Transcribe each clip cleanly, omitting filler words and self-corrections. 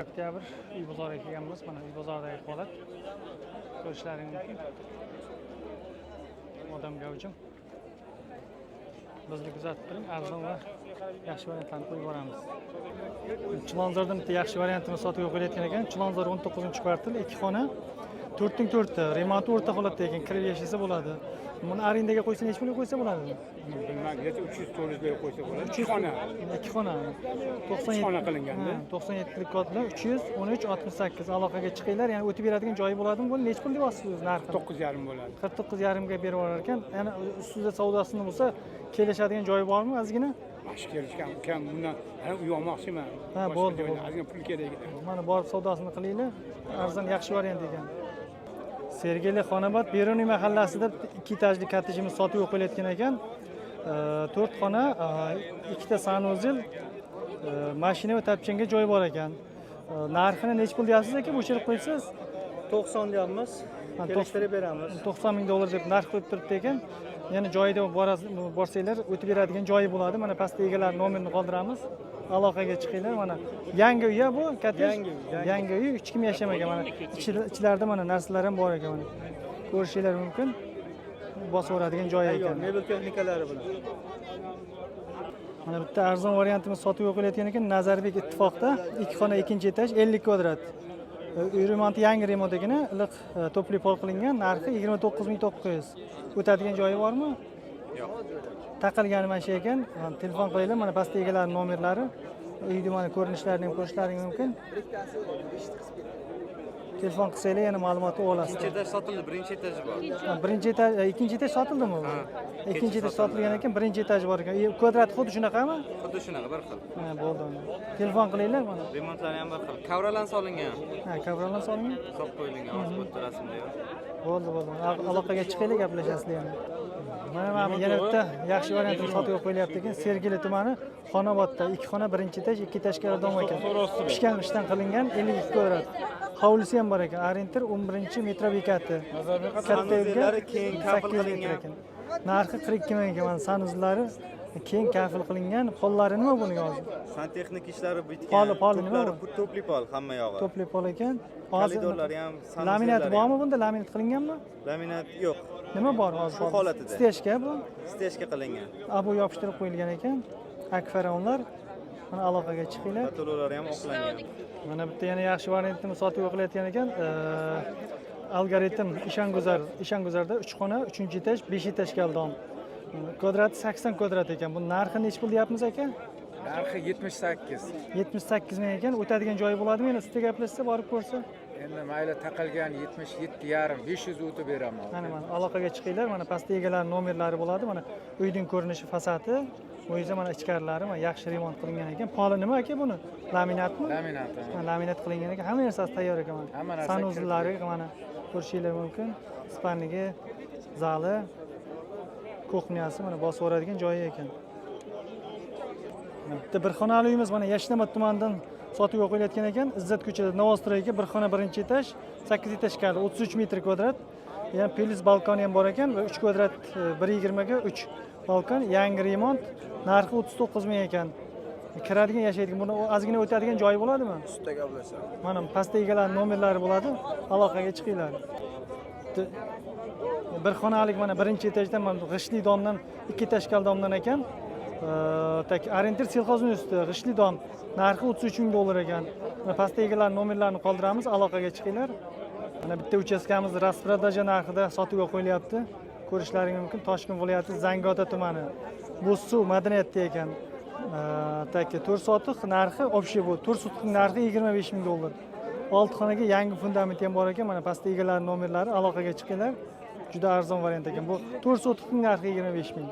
Oktyabr uy bozoriga kelganmiz. Mana uy bozoridagi holat ko'rishlaring mumkin. Odam gavjum. Bizni kuzatib turing, arzon va yaxshi variantlarni qo'yib boramiz. Chilonzordan bitta yaxshi variantimiz sotuvga qo'yilayotgan ekan. Chilonzor 19-kvartal, ikki xona, to'rtning to'rtta, remonti o'rta holatda ekan, kirib yashasa bo'ladi. Buni arendaga qo'ysa nechi pulga qo'ysa bo'ladi? Bilmadim, где-то 300-400 berib qo'ysa bo'ladi. Uch xona. Ikki xona. 97. Uch xona qilinganda. Ha, 97lik kod bilan 313 68 aloqaga chiqinglar. Ya'ni o'tib beradigan joyi bo'ladimi? Buni nechi pul deyapsiz o'zi narxini? 9,5 bo'ladi. 49,5 ga berib yuborar ekan. Ya'ni ustida savdosini bo'lsa, kelishadigan joyi bormi ozgina? Mana shu kelishgan ukam, bundan hali uy olmoqchiman. Ha, Boshqa bo'ldi, joydan bo'ldi. Ozgina pul kerak edi. Mana borib savdosini qilinglar. Arzon, yaxshi variant ekan. Sergeli, Xonobod, Beruniy mahallasida ikki etajli kottejimiz sotuvga qo'yilayotgan ekan. To'rt xona, ikkita санузел, mashina va tapchanga joy bor ekan. Narxini nechi pul deyapsiz, aka, o'chirib qo'yibsiz? 90 deyapmiz. Ha, Kelishtirib beramiz. 90 ming dollar deb narx qo'yib turibdi ekan. Yana joyida borsanglar, o'tib beradigan joyi bo'ladi. Mana pastda egalari nomerini qoldiramiz. Aloqaga chiqinglar. Mana yangi uy bu, kottej. Yangi uy, yangi. Yangi uy, hech kim yashamagan. Mana ichlarida mana narsalar ham bor ekan mana. Ko'rishinglar mumkin. Bosib yuboradigan joyi Tayyor, ekan. Mebel texnikalari bilan. Mana bitta arzon variantimiz sotuvga qo'yilayotgan ekan. Nazarbek Ittifoqda ikki xona, ikkinchi etaj, 50 kvadrat. Uy remonti yangi remont ekan, iliq, тёплый pol qilingan, narxi 29 900. O'tadigan joyi bormi? Yo'q. Taqilgani mana shu ekan. Mana telefon qilinglar, mana pastda egalari nomerlari. Uyni mana ko'rinishlarini ham ko'rishlaring mumkin. Telefon qilsanglar, yana ma'lumotni olasizlar. Ikkinchi etaj sotildi, birinchi etaji bor. Ha, birinchi etaj, ikkinchi etaj sotildimi? Ha, Ikkinchi kecha etaj sotilgan ekan, birinchi etaj bor ekan. Kvadrati xuddi shunaqami? Xuddi shunaqa, bir xil. Ha, bo'ldi unda. Telefon qilinglar mana. Remontlari ham bir xil. Kovralan solingan. Ha, kovralar solingan. Solib qo'yilgan, hozir bu yerda rasmda yo'q. Bo'ldi, bo'ldi. Aloqaga chiqinglar, gaplashasizlar yana. Mana bu yana bitta yaxshi variantini sotuvga qo'yilyapti ekan. Sergeli tumani, Xonobodda ikki xona, birinchi etaj, ikki etajga dom ekan. Pishgan g'ishtdan qilingan, 52 kvadrat. Hovlisi ham bor ekan. Orientir 11-metro bekati. Katta uyga Санузел lari keng, kafel 8 metr qilingan. Ekan. Narxi 42 ming ekan. Mana санузел lari keng, kafel qilingan. Pollari nima buning hozir? Santexnik ishlari bitgan. Poli nima Toplari bu? Тёплый pol hamma yog'i. Тёплый pol ekan. Hozir Koridorlari ham, санузел lari laminat ham. Bormi bunda? Laminat qilinganmi? Laminat yo'q. Nima bor hozir? Shu holatida. Стяжка bu. Стяжка qilingan. Обой yopishtirib qo'yilgan ekan. Akfaronlar. Mana aloqaga chiqinglar. Потолок lari ham oqlangan. Mana bitta yana yaxshi variantini sotuvga qilayotgan ekan. Algoritm Ishonguzar, Ishonguzarda 3 xona, 3-etaj, 5 etajga dom. Kvadrati 80 kvadrat ekan. Bu narxi nechi pul deyapmiz, aka? Narxi 78. 78 ming ekan. O'tadigan joyi bo'ladimi? Yana ustida gaplashsa, borib ko'rsa. Endi mayli, taqalgan 77,5, 500 o'tib beraman. Mana aloqaga chiqinglar. Mana pastda egalari nomerlari bo'ladi. Mana uyning ko'rinishi, fasadi. Bu esa mana ichkarilari, mana yaxshi remont qilingan ekan. Poli nima, aka, buni? Laminatmi? Laminat. Ha, laminat qilingan ekan. Hamma narsasi tayyor ekan mana. Hamma narsa. Санузел lari mana ko'rishinglar mumkin. Спальник i, zali, кухня si, mana bosib yuboradigan joyi ekan. Mana bitta bir xonali uyimiz mana Yashnobod tumanidan sotuvga qo'yilayotgan ekan. Izzat ko'chada, новостройка, bir xona, birinchi etaj, 8 etajkali, 33 metr kvadrat. Yana плюс balkoni ham bor ekan va 3 kvadrat, 1,20 ga 3 balkon, yangi remont, narxi 39 ming ekan. Kiradigan, yashaydigan, buni ozgina o'tadigan joyi bo'ladimi? Ustida gaplashamiz. Mana pastda egalari nomerlari bo'ladi. Aloqaga chiqinglar. Bir xonalik mana birinchi etajdan, mana g'ishtli domdan, ikki etajkali domdan ekan. Так, orientir Сельхоз usti, g'ishtli dom. Narxi 33 ming dollar ekan. Mana pastda egalari nomerlarini qoldiramiz, aloqaga chiqinglar. Mana bitta uchastkamiz распродажа narxida sotuvga qo'yilyapti. Ko'rishlaring mumkin. Toshkent viloyati, Zangiota tumani. Bo'zsuv madaniyatda ekan. Так, 4 sotix narxi общий bu. 4 sotixning narxi 25 ming dollar. Olti xonaga yangi fundament ham bor ekan. Mana pastda egalari nomerlari, aloqaga chiqinglar. Juda arzon variant ekan. Bu 4 sotixning narxi 25 ming.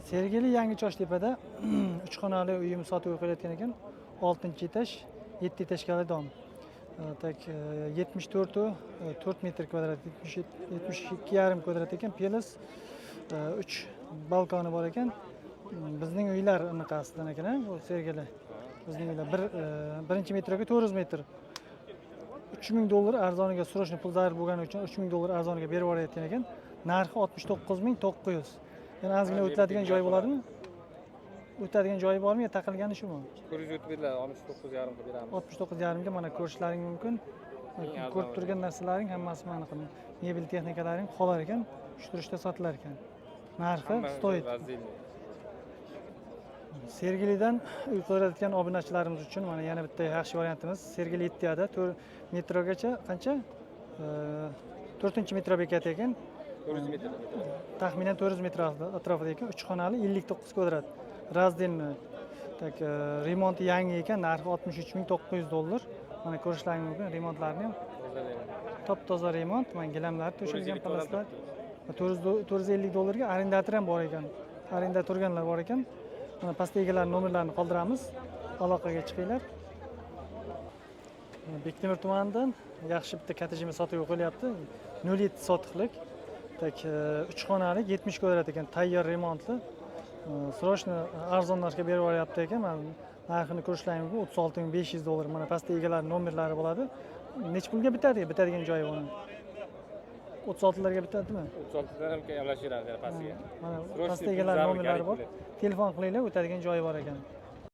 Sergeli, Yangi Choshtepada 3 xonali uyim sotuvga qo'yilayotgan ekan. 6 etaj, 7 etajkali dom. Так, 74 4 metr kvadrat, 72,5 kvadrat ekan, плюс 3 balkoni bor ekan. Bizning uylar anaqasidan ekan, bu Sergeli. Bizning uylar birinchi metroga 400 metr. 3 ming dollar arzoniga, срочный pul zarur bo'lgani uchun 3 ming dollar arzoniga berib yuborayotgan ekan. Narxi 69 900. Yana ozgina o'tiladigan joy bo'ladimi? O'tadigan joyi bormi yo taqilgani shumi? Ko'ringiz o'tib beriladi, 69,5 qilib beramiz. 69,5 ga mana ko'rishlaring mumkin. Eng arzon. Ko'rib turgan narsalaring hammasi mana mebel texnikalaring qolar ekan, shu turishda sotilar ekan. Narxi Hamma стоит. Раздельный. Sergelidan uy qidirayotgan obunachilarimiz uchun mana yana bitta yaxshi variantimiz. Sergeli 7da 4 metrogacha qancha? 4-metro bekati ekan. 400 metr. Taxminan 400 metr atrofida ekan. 3 xonali, 59 kvadrat. Раздельный. Так, remonti yangi ekan, narxi 63 900 dollar. Mana ko'rishlaring mumkin remontlarni ham. Top toza remont, mana gilamlar to'shalgan, palaslar. 450 dollarga arendator ham bor ekan. Arenda turganlar bor ekan. Mana pastda egalari nomerlarini qoldiramiz. Aloqaga chiqinglar. Mana Bektemir tumanidan yaxshi bitta kottejimiz sotuvga qo'yilyapti. 0,7 sotixlik. Так, 3 xonali, 70 kvadrat ekan, tayyor remontli. Срочно arzon narxga berib yuboryapti ekan. Mana narxini ko'rishlaring mumkin. 36 500 dollar. Mana pastda egalari nomerlari bo'ladi. Necha pulga bitadi? Bitadigan joyi buni. 36 larga bitadimi? 36 dan ham kamlashaveramiz yana pastiga. Mana Срочный pastda egalari pul nomerlari bor. zarur. Telefon qilinglar, o'tadigan joyi bor ekan.